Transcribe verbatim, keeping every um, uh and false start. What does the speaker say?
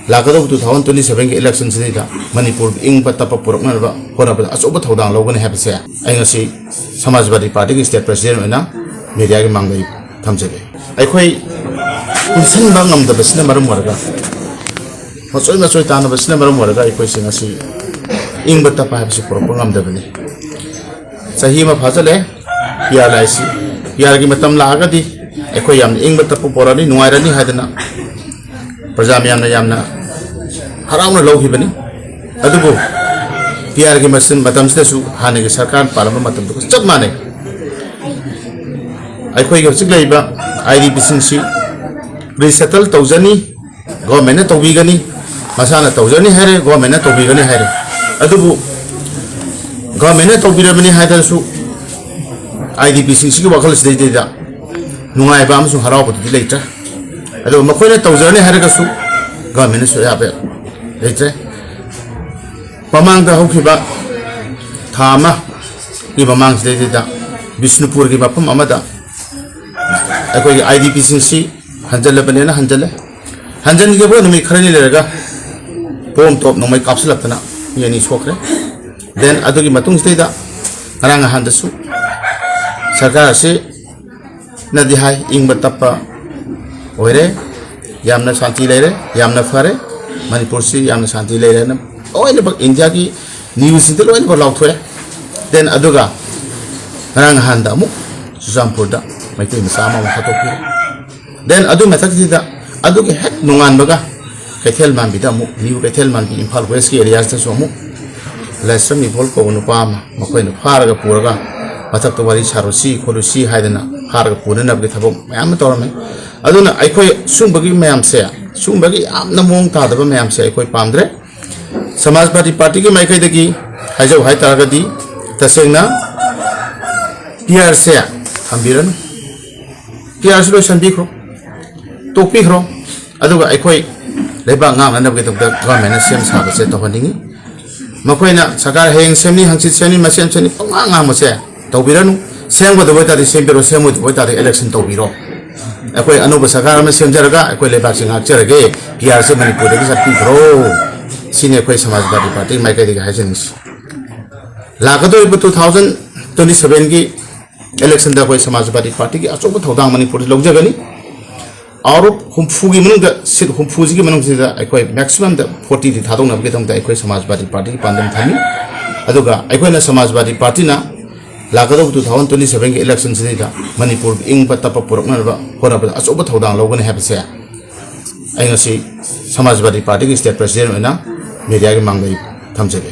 ꯂꯥꯛꯀꯗꯧꯕ two thousand twenty sevenꯒꯤ electionꯁꯤꯗꯩꯗ Manipur ꯏꯪꯕ ꯇꯞꯄ ꯄꯨꯔꯛꯅꯅꯕ ꯍꯣꯠꯅꯕꯗ ꯑꯆꯧꯕ ꯊꯧꯗꯥꯡ ꯂꯧꯒꯅꯤ ꯍꯥꯏꯕꯁꯦ ꯑꯩ ꯉꯁꯤ ꯁꯃꯥꯖꯋꯥꯗꯤ ꯄꯥꯔꯇꯤꯒꯤ state president ꯑꯣꯏꯅ mediaꯒꯤ ꯃꯥꯡꯗ ꯑꯩ ꯊꯝꯖꯒꯦ꯫ ꯑꯩꯈꯣꯏ ꯄꯨꯟꯁꯤꯟꯕ ꯉꯝꯗꯕꯁꯤꯅ ꯃꯔꯝ ꯑꯣꯏꯔꯒ, ꯃꯆꯣꯏ ꯃꯆꯣꯏ ꯇꯥꯟꯅꯕꯁꯤꯅ ꯃꯔꯝ ꯑꯣꯏꯔꯒ ꯑꯩꯈꯣꯏꯁꯦ ꯉꯁꯤ ꯏꯪꯕ ꯇꯞꯄ ꯍꯥꯏꯕꯁꯤ ꯄꯨꯔꯛꯄ ꯉꯝꯗꯕꯅꯤ꯫ ꯆꯍꯤ ꯑꯃ ꯐꯥꯖꯤꯜꯂꯦ ꯄꯤ ꯑꯥꯔ ꯂꯥꯛꯏꯁꯤ꯫ ꯄꯤ ꯑꯥꯔꯒꯤ ꯃꯇꯝ ꯂꯥꯛꯑꯒꯗꯤ ꯑꯩꯈꯣꯏ ꯌꯥꯝꯅ ꯏꯪꯕ ꯇꯞꯄ ꯄꯣꯔꯛꯑꯅꯤ, ꯅꯨꯡꯉꯥꯏꯔꯅꯤ ꯍꯥꯏꯗꯅ ꯄ꯭ꯔꯖꯥ ꯃꯌꯥꯝꯅ ꯌꯥꯝꯅ ꯍꯔꯥꯎꯅ ꯂꯧꯈꯤꯕꯅꯤ꯫ ꯑꯗꯨꯕꯨ ꯄꯤ ꯑꯥꯔꯒꯤ ꯃꯇꯝꯁꯤꯗꯁꯨ ꯍꯥꯟꯅꯒꯤ ꯁꯔꯀꯥꯔ ꯄꯥꯜꯂꯝꯕ ꯃꯇꯝꯗꯨꯒ ꯆꯞ ꯃꯥꯟꯅꯩ꯫ ꯑꯩꯈꯣꯏꯒꯤ ꯍꯧꯖꯤꯛ ꯂꯩꯔꯤꯕ ꯑꯥꯏ ꯗꯤ ꯄꯤꯁꯤꯡꯁꯤ resettle ꯇꯧꯖꯅꯤ, ꯒꯣꯔꯃꯦꯟꯅ ꯇꯧꯕꯤꯒꯅꯤ, ꯃꯁꯥꯅ ꯇꯧꯖꯅꯤ ꯍꯥꯏꯔꯦ, ꯒꯣꯔꯃꯦꯟꯅ ꯇꯧꯕꯤꯒꯅꯤ ꯍꯥꯏꯔꯦ꯫ ꯑꯗꯨꯕꯨ ꯒꯣꯔꯃꯦꯟꯅ ꯇꯧꯕꯤꯔꯕꯅꯤ ꯍꯥꯏꯗꯅꯁꯨ ꯑꯥꯏ ꯗꯤ ꯄꯤꯁꯤꯡꯁꯤꯒꯤ ꯋꯥꯈꯜꯁꯤꯗꯩꯗꯩꯗ ꯅꯨꯡꯉꯥꯏꯕ ꯑꯃꯁꯨꯡ ꯍꯔꯥꯎꯕꯗꯨꯗꯤ ꯂꯩꯇ꯭ꯔꯦ꯫ ꯑꯗꯨꯒ ꯃꯈꯣꯏꯅ ꯇꯧꯖꯔꯅꯤ ꯍꯥꯏꯔꯒꯁꯨ ꯒꯣꯔꯃꯦꯟꯅꯁꯨ ꯑꯌꯥꯕ ꯂꯩꯇ꯭ꯔꯦ꯫ ꯃꯃꯥꯡꯗ ꯍꯧꯈꯤꯕ ꯊꯥ ꯑꯃꯒꯤ ꯃꯃꯥꯡꯁꯤꯗꯩꯗ ꯕꯤꯁꯅꯨꯄꯨꯔꯒꯤ ꯃꯐꯝ ꯑꯃꯗ ꯑꯩꯈꯣꯏꯒꯤ ꯑꯥꯏ ꯗꯤ ꯄꯤꯁꯤꯡꯁꯤ ꯍꯟꯖꯜꯂꯕꯅꯦꯅ ꯍꯟꯖꯜꯂꯦ꯫ ꯍꯟꯖꯟꯈꯤꯕ ꯅꯨꯃꯤꯠ ꯈꯔꯅꯤ ꯂꯩꯔꯒ bomb ꯇꯣꯞ ꯅꯣꯡꯃꯩ ꯀꯥꯞꯁꯤꯜꯂꯛꯇꯅ ꯃꯤ ꯑꯅꯤ ꯁꯣꯛꯈ꯭ꯔꯦ꯫ Then ꯑꯗꯨꯒꯤ ꯃꯇꯨꯡꯁꯤꯗꯩꯗ ꯉꯔꯥꯡ ꯅꯍꯥꯟꯗꯁꯨ ꯁꯔꯀꯥꯔ ꯑꯁꯤ ꯅꯗꯤ ꯍꯥꯏ, ꯏꯪꯕ ꯇꯞꯄ ꯑꯣꯏꯔꯦ, ꯌꯥꯝꯅ ꯁꯥꯟꯇꯤ ꯂꯩꯔꯦ, ꯌꯥꯝꯅ ꯐꯔꯦ, ꯃꯅꯤꯄꯨꯔꯁꯤ ꯌꯥꯝꯅ ꯁꯥꯟꯇꯤ ꯂꯩꯔꯦꯅ ꯂꯣꯏꯅꯃꯛ ꯏꯟꯗꯤꯌꯥꯒꯤ newsꯁꯤꯡꯗ ꯂꯣꯏꯅꯃꯛ ꯂꯥꯎꯊꯣꯛꯑꯦ꯫ Then ꯑꯗꯨꯒ ꯉꯔꯥꯡ ꯅꯍꯥꯟꯗ ꯑꯃꯨꯛ ꯆꯨꯔꯆꯥꯟꯄꯨꯔꯗ ꯃꯩꯇꯩ ꯃꯆꯥ ꯑꯃ ꯑꯃꯨꯛ ꯍꯥꯠꯇꯣꯛꯈꯤ꯫ Then ꯑꯗꯨ ꯃꯊꯛꯁꯤꯗ ꯑꯗꯨꯒꯤ ꯍꯦꯛ ꯅꯣꯡꯉꯥꯟꯕꯒ ꯀꯩꯊꯦꯜ ꯃꯥꯟꯕꯤꯗ ꯑꯃꯨꯛ, ꯅ꯭ꯌꯨ ꯀꯩꯊꯦꯜ ꯃꯥꯟꯕꯤ, ꯏꯝꯐꯥꯜ ꯋꯦꯁꯀꯤ areaꯁꯤꯗꯁꯨ ꯑꯃꯨꯛ ꯂꯥꯏꯁ꯭ꯔꯝ ꯏꯕꯣꯜ ꯀꯧꯕ ꯅꯨꯄꯥ ꯑꯃ ꯃꯈꯣꯏꯅ ꯐꯥꯔꯒ ꯄꯨꯔꯒ ꯃꯊꯛꯇ ꯋꯥꯔꯤ ꯁꯥꯔꯨꯁꯤ ꯈꯣꯠꯂꯨꯁꯤ ꯍꯥꯏꯗꯅ ꯐꯥꯔꯒ ꯄꯨꯅꯅꯕꯒꯤ ꯊꯕꯛ ꯃꯌꯥꯝ ꯑꯃ ꯇꯧꯔꯝꯃꯤ꯫ ꯑꯗꯨꯅ ꯑꯩꯈꯣꯏ ꯁꯨꯝꯕꯒꯤ ꯃꯌꯥꯝꯁꯦ, ꯁꯨꯝꯕꯒꯤ ꯌꯥꯝꯅ ꯃꯑꯣꯡ ꯇꯥꯗꯕ ꯃꯌꯥꯝꯁꯦ ꯑꯩꯈꯣꯏ ꯄꯥꯝꯗ꯭ꯔꯦ꯫ ꯁꯃꯥꯖꯋꯥꯗꯤ ꯄꯥꯔꯇꯤꯒꯤ ꯃꯥꯏꯀꯩꯗꯒꯤ ꯍꯥꯏꯖꯧ ꯍꯥꯏꯇꯥꯔꯒꯗꯤ, ꯇꯁꯦꯡꯅ ꯄꯤ ꯑꯥꯔꯁꯦ ꯊꯝꯕꯤꯔꯅꯨ, ꯄꯤ ꯑꯥꯔꯁꯤ ꯂꯣꯏꯁꯤꯟꯕꯤꯈ꯭ꯔꯣ, ꯇꯣꯛꯄꯤꯈ꯭ꯔꯣ꯫ ꯑꯗꯨꯒ ꯑꯩꯈꯣꯏ ꯂꯩꯕꯥꯛ ꯉꯥꯛꯅꯅꯕꯒꯤꯗꯃꯛꯇ ꯒꯣꯔꯃꯦꯟꯅ ꯁꯦꯝ ꯁꯥꯕꯁꯦ ꯇꯧꯍꯟꯅꯤꯡꯉꯤ꯫ ꯃꯈꯣꯏꯅ ꯁꯔꯀꯥꯔ ꯍꯌꯦꯡ ꯁꯦꯝꯅꯤ, ꯍꯪꯆꯤꯠ ꯁꯦꯝꯅꯤ, ꯃꯁꯦꯝ ꯁꯦꯝꯅꯤ, ꯄꯪꯉꯥꯡ ꯉꯥꯡꯕꯁꯦ ꯇꯧꯕꯤꯔꯅꯨ꯫ ꯁꯦꯝꯒꯗꯕ ꯑꯣꯏꯇꯥꯔꯗꯤ ꯁꯦꯝꯕꯤꯔꯣ, ꯁꯦꯝꯃꯣꯏꯗꯕ ꯑꯣꯏꯇꯥꯔꯗꯤ election ꯇꯧꯕꯤꯔꯣ꯫ ꯑꯩꯈꯣꯏ ꯑꯅꯧꯕ ꯁꯔꯀꯥꯔ ꯑꯃ ꯁꯦꯝꯖꯔꯒ ꯑꯩꯈꯣꯏ ꯂꯩꯕꯥꯛꯁꯤ ꯉꯥꯛꯆꯔꯒꯦ, ꯄꯤ ꯑꯥꯔꯁꯤ ꯃꯅꯤꯄꯨꯔꯗꯒꯤ ꯆꯠꯄꯤꯈ꯭ꯔꯣ꯫ ꯁꯤꯅꯤ ꯑꯩꯈꯣꯏ ꯁꯃꯥꯖꯋꯥꯗꯤ ꯄꯥꯔꯇꯤꯒꯤ ꯃꯥꯏꯀꯩꯗꯒꯤ ꯍꯥꯏꯖꯅꯤꯡꯉꯤꯁꯤ꯫ ꯂꯥꯛꯀꯗꯧꯔꯤꯕ two thousand twenty sevenꯒꯤ election ꯑꯩꯈꯣꯏ ꯁꯃꯥꯖꯋꯥꯗꯤ ꯄꯥꯔꯇꯤꯒꯤ ꯑꯆꯧꯕ ꯊꯧꯗꯥꯡ ꯃꯅꯤꯄꯨꯔꯗ ꯂꯧꯖꯒꯅꯤ꯫ Out of ꯍꯨꯝꯐꯨꯒꯤ ꯃꯅꯨꯡꯗ, seat ꯍꯨꯝꯐꯨꯁꯤꯒꯤ ꯃꯅꯨꯡꯁꯤꯗ ꯑꯩꯈꯣꯏ maximum fortyꯗꯤ ꯊꯥꯗꯣꯛꯅꯕꯒꯤꯗꯃꯛꯇ ꯑꯩꯈꯣꯏ ꯁꯃꯥꯖꯋꯥꯗꯤ ꯄꯥꯔꯇꯤꯒꯤ ꯄꯥꯟꯗꯝ ꯊꯝꯃꯤ꯫ ꯑꯗꯨꯒ ꯑꯩꯈꯣꯏꯅ ꯁꯃꯥꯖꯋꯥꯗꯤ ꯄꯥꯔꯇꯤꯅ ꯂꯥꯛꯀꯗꯧꯕ two thousand twenty sevenꯒꯤ electionꯁꯤꯗ ꯃꯅꯤꯄꯨꯔ ꯏꯪꯕ ꯇꯞꯄ ꯄꯨꯔꯛꯅꯅꯕ ꯍꯣꯠꯅꯕꯗ ꯑꯆꯧꯕ ꯊꯧꯗꯥꯡ ꯂꯧꯒꯅꯤ ꯍꯥꯏꯕꯁꯦ ꯑꯩ ꯉꯁꯤ ꯁꯃꯥꯖꯋꯥꯗꯤ ꯄꯥꯔꯇꯤꯒꯤ state president ꯑꯣꯏꯅ mediaꯒꯤ ꯃꯥꯡꯗ ꯑꯩ ꯊꯝꯖꯒꯦ꯫